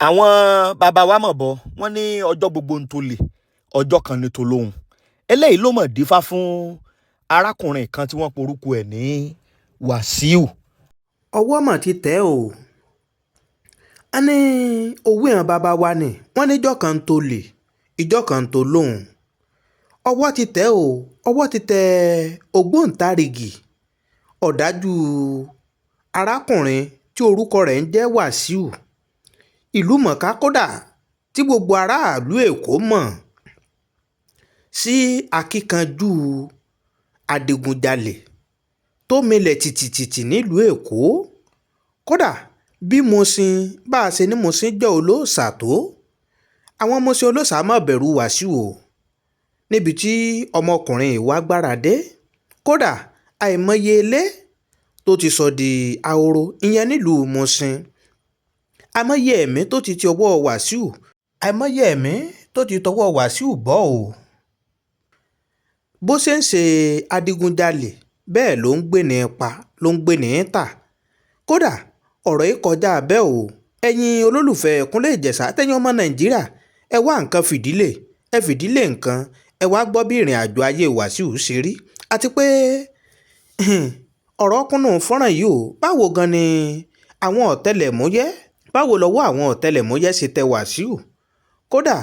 Àwọn bàbá wa mọ̀ bọ́, wọ́n ní ọjọ́ gbogbo ń tó lè, ọjọ́ kan ní tolóhùn. Eléyìí ló mọ̀ dífá fún arákùnrin kan tí wọ́n porúkọ ẹ̀ ní Wàsíù. Ọwọ́ mà ti tẹ̀ ọ́. A ní òwe àwọn bàbá wa ni wọ́n níjọ́ kan ń tolè, ìjọ́ kan ń tolóhùn. Ọwọ́ ti tẹ̀ ọ́, ọwọ́ ti tẹ ògbóǹtarìgì ọ̀dájú arákùnrin tí orúkọ rẹ̀ ń jẹ́ Wàsíù, ìlú mọ̀ọ́ká kódà tí gbogbo aráàlú Èkó mọ̀ sí akíkanjú adigunjalè tó milẹ̀ tìtìtìtì nílùú Èkó. Kódà bí Mushin bá a ṣe ní Mushin jẹ́ olóòṣà tó, àwọn Mushin olóòṣà má bẹ̀rù Wàsíù o, níbi tí ọmọkùnrin yìí wá gbára dé. Kódà àìmọye ilé tó ti sọ di ahoro ìyẹn nílùú Mushin. Àìmọye ẹ̀mí tó ti ti ọwọ́ Wàsíù, àìmọye ẹ̀mí tó ti tọwọ́ Wàsíù bọ́ o. Bó ṣe ń ṣe adigunjalè bẹ́ẹ̀ ló ń gbé ní pa, ló ń gbé ní tà. Kódà ọ̀rọ̀ yìí kọjá bẹ́ẹ̀ o. Ẹ̀yin olólùfẹ́ Kúnlé Ìjẹ̀ṣà àtẹ̀yin ọmọ Nàìjíríà, ẹ wá nǹkan fìdílé, ẹ fìdílé nǹkan, ẹ wá gbọ́ bí ìrìn àjò ayé Wàsíù ṣe rí. Àti pé ọ̀rọ̀ kúnnú fọ́nrán yìí o, báwo gan ni àwọn ọ̀tẹlẹ̀múyẹ́, báwo lọ́wọ́ àwọn ọ̀tẹlẹ̀múyẹ́ ṣe tẹ Wàsíù? Kódà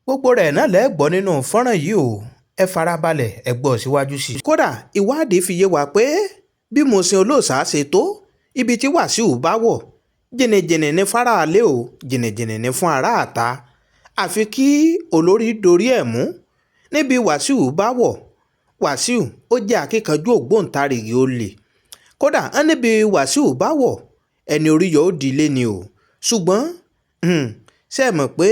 gbogbo rẹ̀ náà lẹ́ gbọ́ nínú fọ́nrán yìí o. Ẹ farabalẹ̀, ẹ gbọ́ síwájú sí i. Kódà ìwádìí fi yé wa pé bí Mushin olóòṣà ṣe tó, ibi tí Wàsíù bá wọ̀, jìnnìjìnnì ní faraálẹ̀ o, jìnnìjìnnì ní fún aráàta. Àfi kí olórí dorí ẹ̀ mú. Níbi Wàsíù bá wọ̀, Wàsíù ó jẹ́ akíkanjú ògbóǹtarìgì olè. Kódà wọ́n níbi Wàsíù bá wọ̀, ẹni orí yọ ó di ilé ni o. Ṣùgbọ́n ṣé ẹ mọ̀ pé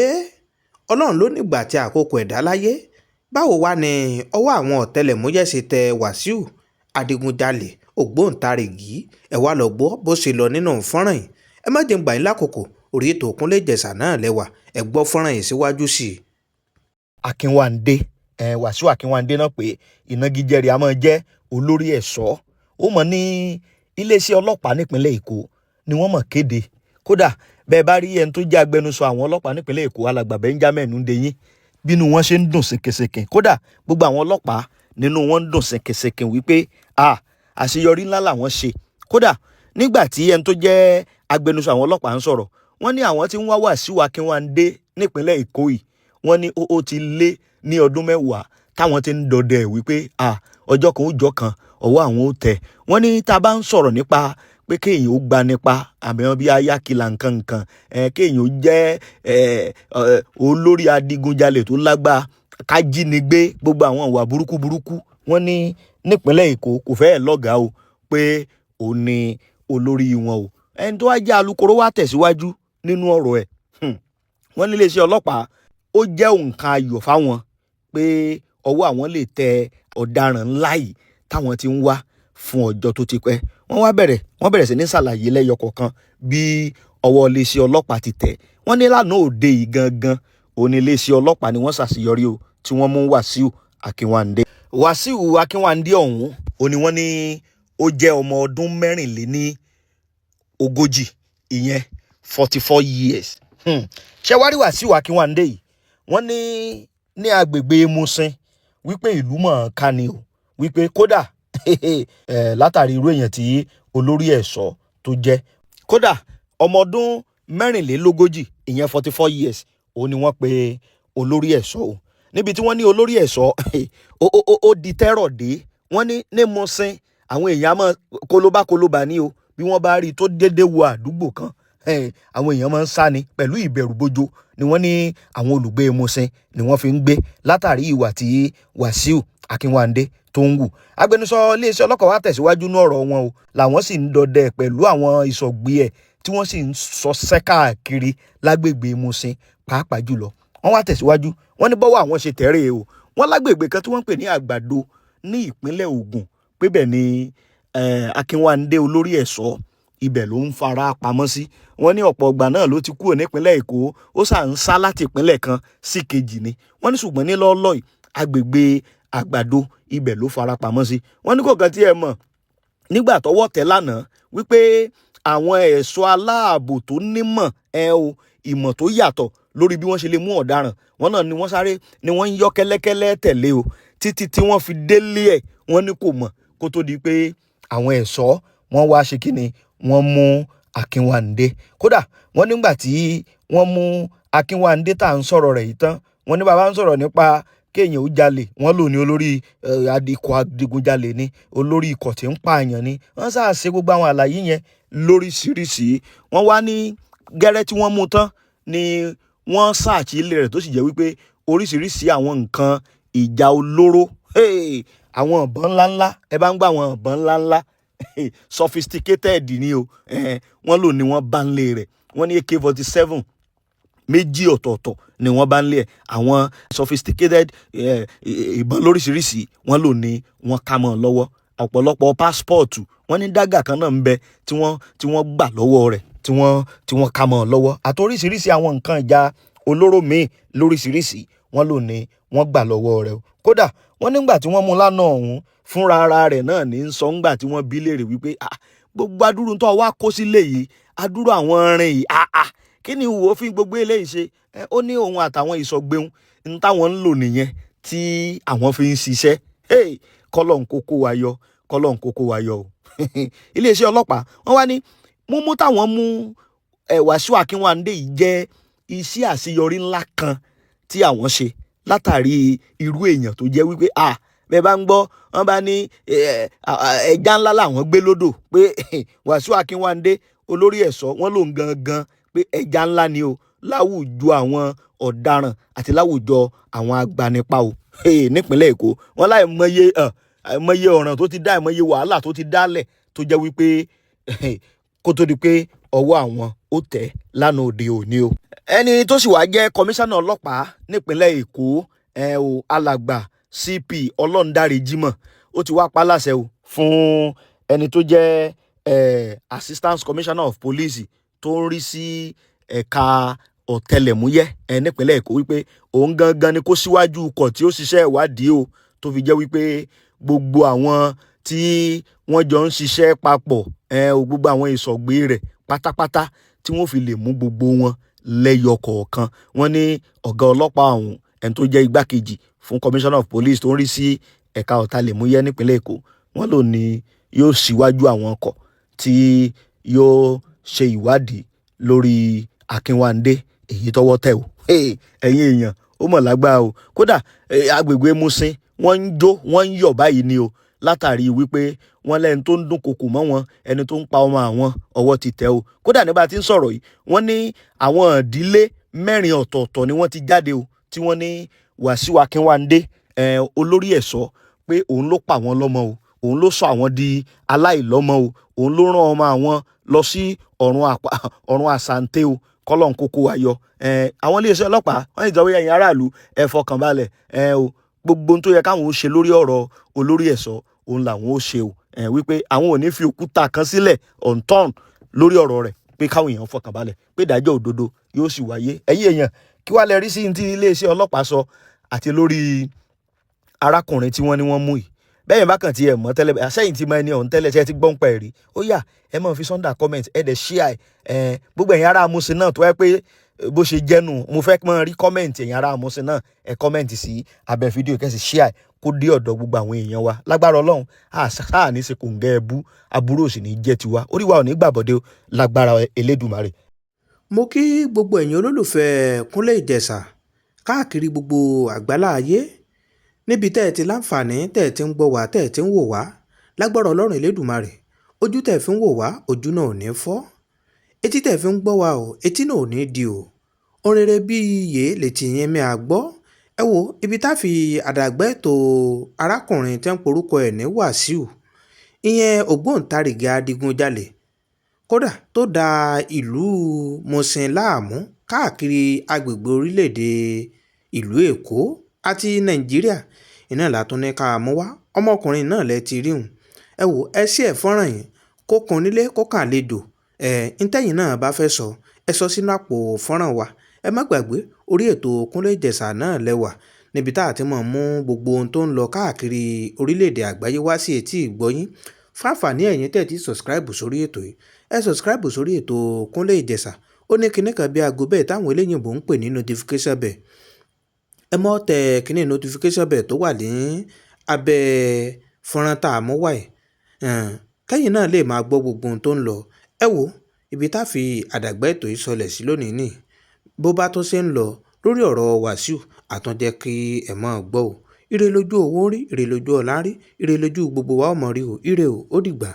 Ọlọ́run ló nígbà tí àkókò ẹ̀dá láyé? Báwo wá ni ọwọ́ àwọn ọ̀tẹlẹ̀múyẹ́ ṣe tẹ Wàsíù adigunjalè ògbóǹtarìgì? Ẹ wá lọ gbọ́ bó ṣe lọ nínú fọ́nrán yìí. Ẹ má jẹ́ n gbà yín lákòókò, orí ètò Kúnlé Ìjẹ̀ṣà náà lẹ́wà. Ẹ gbọ́ fọ́nrán yìí síwájú sí i. Akínwándé, Wàsíù Akínwándé náà pé ìnagijẹ rẹ̀ a máa jẹ́ olórí ẹ̀ṣọ́. Ó mọ̀ ní iléeṣẹ́ ọlọ́pàá nípínlẹ̀ Èkó ni wọ́n mọ̀ kéde. Kódà bẹ́ẹ̀ bá rí ẹni tó jẹ́ agbẹnusọ àwọn ọlọ́pàá nípínlẹ̀ Èkó, alàgbà Benjamin Hundeyin, bínú wọn ṣe ń dùn ṣìnkìnṣìnkìn. Kódà gbogbo àwọn ọlọ́pàá nínú wọn ń dùn ṣìnkìnṣìnkìn wípé a àṣeyọrí ńlá làwọn ṣe. Kódà nígbà tí ẹni tó jẹ́ agbẹnusọ àwọn ọlọ́pàá ń sọ̀rọ̀, wọ́n ní àwọn tí ń wá Wàsíù Akínwándé nípínlẹ̀ Èkó yìí, wọ́n ní ó ti lé ní ọdún 10 táwọn ti ń dọdẹ wípé a ọjọ́ kan ó jọ kan ọwọ́ àwọn ó tẹ̀. Wọ́n ní tá a bá ń sọ̀rọ̀ nípa pé kéèyàn ó gba nípa àbí wọn bí ayákìlà nǹkan nǹkan, kéèyàn ó jẹ́ olórí adigunjalè tó lágbára, kájínigbé, gbogbo àwọn ìwà burúkú burúkú, wọ́n ní nípínlẹ̀ Èkó kò fẹ́ẹ̀ lọ́gàá o, pé òun ni olórí wọn o. Ẹni tó wá jẹ́ alukoro wá tẹ̀síwájú nínú ọ̀rọ̀ ẹ̀. Wọ́n ní iléeṣẹ́ ọlọ́pàá ó jẹ́ nǹkan ayọ̀ fáwọn pé ọwọ́ àwọn lè tẹ ọ̀daràn ńlá yìí táwọn ti ń wá fún ọjọ́ tó ti pẹ́. Wọ́n wá bẹ̀rẹ̀, wọ́n bẹ̀rẹ̀ sí ní ṣàlàyé lẹ́yọ kọ̀ọ̀kan bí ọwọ́ iléeṣẹ́ ọlọ́pàá ti tẹ̀. Wọ́n ní lánàá òde yìí gangan òun ní iléeṣẹ́ ọlọ́pàá ni wọ́n ṣàṣeyọrí o tí wọ́n mú Wàsíù Akínwándé. Wàsíù Akínwándé ọ̀hún òun ni wọ́n ní ó jẹ́ ọmọ ọdún 44, ìyẹn 44 years. Ṣé wá rí Wàsíù Akínwándé yìí, wọ́n ní ní agbègbè Mushin wípé ìlú mọ̀ọ́ká ni o, wípé kódà látàrí irú èèyàn tí olórí ẹ̀ṣọ́ tó jẹ́. Kódà ọmọ ọdún 44, ìyẹn 44 years, òun ni wọ́n pe olórí ẹ̀ṣọ́ o. Níbi tí wọ́n ní olórí ẹ̀ṣọ́ ó di tẹ́rọ̀ dé, wọ́n ní ní Mushin àwọn èèyàn máa kólóbá kólóbá ní o. Bí wọ́n bá rí i tó dédé wọ àdúgbò kan, àwọn èèyàn máa ń sá ni pẹ̀lú ìbẹ̀rùbojo ni wọ́n ní àwọn olùgbé Mushin ni wọ́n fi ń gbé látàrí ìwà tí Wàsíù Akínwándé tó ń wù. Agbẹnusọ iléeṣẹ́ ọlọ́pàá wá tẹ̀síwájú ní ọ̀rọ̀ wọn o, làwọn sì ń dọdẹ pẹ̀lú àwọn ìsọ̀gbé ẹ̀ tí wọ́n sì ń sọsẹ́ káàkiri lágbègbè Mushin pàápàá jùlọ. Wọ́n wá tẹ̀síwájú, wọ́n ní bọ́wọ́ àwọn ṣe tẹ̀rẹ̀ o. Wọ́n lágbègbè kan tí wọ́n ń pè ní Àgbàdo ní ìpínlẹ̀ Ògùn, pé bẹ́ẹ̀ ni Akínwándé olórí ẹ̀ṣọ́ ibẹ̀ ló ń fara pamọ́ sí. Wọ́n ní ọ̀pọ̀ ọgbà náà ló ti kúrò nípínlẹ̀ Èkó, ó sà ń sá láti ìpínlẹ̀ kan sí kejì ni. Wọ́n ní ṣùgbọ́n ní lọ́ọ́lọ́ yìí agbègbè Àgbàdo ibẹ̀ ló fara pamọ́ sí. Wọ́n ní kò kàn tí ẹ mọ̀ nígbà tọ́wọ́ tẹ̀ lánàá wípé àwọn ẹ̀ṣọ́ aláàbò tó nímọ̀ ẹ o Ìmọ̀ tó yàtọ̀ lórí bí wọ́n ṣe lè mú ọ̀daràn wọn náà ni wọ́n sáré ni wọ́n ń yọ́ kẹ́lẹ́kẹ́lẹ́ tẹ̀lé o, títí tí wọ́n fi délé ẹ̀. Wọ́n ní kò mọ̀ kó tó di pé àwọn ẹ̀ṣọ́ wọ́n wá ṣe kí ni, wọ́n mú Akínwándé. Kódà wọ́n nígbà tí wọ́n mú Akínwándé tá à ń sọ̀rọ̀ rẹ̀ yìí tán, wọ́n ní bàbá ń sọ̀rọ̀ nípa kéèyàn ó jalè, wọ́n lò ní olórí ikọ̀ adigunjalè ni, olórí ikọ̀ tí ń pààyàn ni. Wọ́n sáà ṣe gbogbo àwọn àlàyé yẹn lóríṣiríṣi. Wọ́n wá ní gẹ́rẹ́ tí wọ́n mú tán ni wọ́n ṣáàṣì ilé rẹ̀, tó sì jẹ́ wípé oríṣiríṣi àwọn nǹkan ìjà olóró, àwọn ìbọn ńláńlá, ẹ bá ń gbọ́ àwọn ìbọn ńláńlá, sophisticated ni o, wọ́n lò ní wọ́n bá ń lé rẹ̀. Wọ́n ní AK-47 méjì ọ̀tọ̀ọ̀tọ̀ ni wọ́n bá ń lé ẹ̀. Àwọn sophisticated ìbọn lóríṣiríṣi wọ́n lò ní wọ́n ká mọ́ ọ lọ́wọ́. Ọ̀pọ̀lọpọ̀ pásítọ̀ọ̀tù, wọ́n ní dágà kan náà ń bẹ tí wọ́n gbà lọ́wọ́ rẹ̀ tí wọ́n ká mọ́ ọ lọ́wọ́, àti oríṣiríṣi àwọn nǹkan ìjà olóró míì lóríṣiríṣi wọ́n lò ní wọ́n gbà lọ́wọ́ rẹ̀ o. Kódà wọ́n nígbà tí wọ́n mú lánàá ọ̀hún, fúnra ara rẹ̀ náà ní sọ ńgbà tí wọ́n bí léèrè wípé, "Ah, gbogbo adúrú tó wá kó sílé yìí, adúrú àwọn irin yìí, ah ah, kí ni ìwò fi gbogbo eléyìí ṣe?" Ó ní òun àtàwọn ìsọgbéun ń táwọn ń lò nìyẹn tí àwọn fi ń ṣiṣẹ́. Kọ́lọ̀ ń kókó wa yọ, kọ́lọ̀ ń kókó wa yọ o. Iléeṣẹ́ ọlọ́pàá wọ́n wá ní múmú táwọn mú Wàsíù Akínwándé yìí jẹ́ iṣẹ́ àṣeyọrí ńlá kan tí àwọn ṣe, látàrí irú èèyàn tó jẹ́ wípé, ah, bẹ́ẹ̀ bá ń gbọ́, wọ́n bá ní ẹja ńlá làwọn gbé lódò, pé Wàsíù Akínwándé olórí ẹ̀ṣọ́, wọ́n lòun gangan pé ẹja ńlá ni o láwùjọ àwọn ọ̀daràn àti láwùjọ àwọn agbanipa o nípínlẹ̀ Èkó. Wọ́n láì mọye àìmọye ọ̀ràn tó ti dá, àìmọye wàhálà tó ti dálẹ̀, tó jẹ́ wípé kó tó di pé ọwọ́ àwọn ó tẹ̀ lánàá òde òní o. Ẹni tó sì wá jẹ́ kọmíṣánná ọlọ́pàá nípínlẹ̀ Èkó ẹ o, alàgbà CP Ọlọ́ndáre Jimoh, ó ti wá pa láṣẹ o fún ẹni tó jẹ́ assistant commissioner of police tó ń rí sí ẹ̀ka ọ̀tẹlẹ̀múyẹ́ nípínlẹ̀ Èkó wípé òun gangan ni kó síwájú ikọ̀ tí ó ṣiṣẹ́ ìwádìí o, tó fi jẹ́ wípé gbogbo àwọn tí wọ́n jọ ń ṣiṣẹ́ papọ̀ ẹ o, gbogbo àwọn ìsọ̀gbé rẹ̀ pátápátá, tí wọ́n fi lè mú gbogbo wọn lẹ́yọ kọ̀ọ̀kan. Wọ́n ní ọ̀gá ọlọ́pàá ọ̀hún, ẹni tó jẹ́ igbákejì fún commissioner of police tó ń rí sí ẹ̀ka ọ̀tẹlẹ̀múyẹ́ nípínlẹ̀ Èkó, wọ́n lò ní yóò síwájú àwọn ọkọ̀ tí yóò ṣe ìwádìí lórí Akínwándé èyí tọ́wọ́ tẹ̀ o. Ẹ̀yin èèyàn, ó mọ̀ lágbára o. Kódà agbègbè Muṣin, wọ́n ń jó, wọ́n ń yọ̀ báyìí ni o, látàrí wípé wọ́n lẹ́ni tó ń dún kokò mọ́ wọn, ẹni tó ń pa ọmọ àwọn, ọwọ́ ti tẹ̀ o. Kódà nígbà tí ń sọ̀rọ̀ yìí, wọ́n ní àwọn ìdílé mẹ́rin ọ̀tọ̀ọ̀tọ̀ ni wọ́n ti jáde o, tí wọ́n ní Wàsíù Akínwándé olórí ẹ̀ṣọ́, pé òun ló pa àwọn lọ́mọ o, òun ló sọ àwọn di aláìlọ́mọ o, òun ló rán ọmọ àwọn lọ sí ọ̀run àsàǹtẹ̀ o. Kọ́lọ̀ ń kókó wa yọ. Àwọn iléeṣẹ́ ọlọ́pàá wọ́n sì sọ pé ẹ̀yin aráàlú, ẹ fọkàn balẹ̀ o, gbogbo ohun tó yẹ káwọn ó ṣe lórí ọ̀rọ̀ olórí ẹ̀ṣọ́, òun làwọn ó ṣe o, wípé àwọn ò ní fi òkúta kan sílẹ̀ unturned lórí ọ̀rọ̀ rẹ̀, pé káwọn èèyàn fọkàn balẹ̀ pé ìdájọ́ òdodo yóò sì wáyé. Ẹ̀yin èèyàn, kí wàá lẹ rí sí ti iléeṣẹ́ ọlọ́pàá sọ àti lórí arákùnrin tí wọ́n ní wọ́n mú yìí? Bẹ́ẹ̀ bá kàn tí ẹ mọ̀ tẹ́lẹ̀, àṣẹyìn tí mọ ẹni ọ̀hún tẹ́lẹ̀, ṣe ti gbọ́n pa ẹ̀rí, ó yá, ẹ máa fi sọ́ndà comment, ẹ dẹ̀ share ẹ. Gbogbo ẹ̀yin ará Amúsìn náà tó wáyé pé bó ṣe jẹ́nu, mo fẹ́ máa rí comment ẹ̀yin ará Amúsìn náà. Ẹ comment sí abẹ́ fídíò, kẹ́sì share kó dé ọ̀dọ̀ gbogbo àwọn èèyàn wa. Lágbára Ọlọ́run, àṣà ní ṣe kò ń gẹ́ ẹbú, aburú ò sì ní jẹ́ tiwa, orí wa ò ní gbàbọ̀dé o, lágbára Elédùmarè. Mo kí gbogbo ẹ̀yin olólùfẹ́ Kúnlé Ìjẹ̀ṣà káàkiri gbogbo àgbálá ayé níbi tẹ́ ẹ ti láǹfààní tẹ́ ẹ ti ń gbọ́ wá, tẹ́ ẹ ti ń wò wá. Lágbára Ọlọ́run Elédùmarè, ojú tẹ́ ẹ fi ń wò wá, ojú náà ò ní fọ́. Etí tẹ́ ẹ fi ń gbọ́ wá o, etí náà ò ní di o. Ohun rere bí iye létí yín mi à gbọ́. Ẹ wo ibi tá a fi àdàgbà ètò arákùnrin tẹ́ ń porúkọ ẹ̀ ní Wàsíù, ìyẹn ògbóǹtarìgì adigunjalè kódà tó da ìlú Mùsìn láàmú káàkiri agbègbè orílẹ̀-èdè ìlú Èkó àti Nàìjíríà, iná látún ní ká mú wá. Ọmọkùnrin náà lẹ ti rí hùn. Ẹ wò, ẹ sí ẹ̀ fọ́nrán yìí kó kun nílé kó kàn àlejò. Ẹ̀ ntẹ́yìn náà bá fẹ́ sọ, ẹ sọ sínú àpò fọ́nrán wa. Ẹ má gbàgbé, orí ètò Kúnlé Ìjẹ̀ṣà náà lẹ́wà níbi tá a ti máa mú gbogbo ohun tó ń lọ káàkiri orílẹ̀-èdè àgbáyé wá sí etí ìgbọ́yín. Fáfàní ẹ̀yin tẹ̀ tí subscribe sórí ètò yìí, ẹ subscribe sórí ètò Kúnlé Ìjẹ̀ṣà. Ó ní kinní kan bí aago bẹ́ẹ̀ táwọn eléyìnbó ń pè ní notification bell. Ẹ mọ́ tẹ kinní notification bell tó wà ní abẹ́ fọ́nrán tá a mú wá yìí, kẹ́yìn náà lè máa gbọ́ gbogbo ohun tó ń lọ. Ẹ wo ibi tá a fi àdàgbà ètò yìí sọlẹ̀ sí lónìí nì. Bó bá tún ṣe ń lọ lórí ọ̀rọ̀ Wàsíù, àtúnjẹ́ kí ẹ máa gbọ́ o. Ire lójú owó rí, ire lójú ọlá rí, ire lójú gbogbo wa ó mọ̀ rí o. Ire o, ó dìgbà.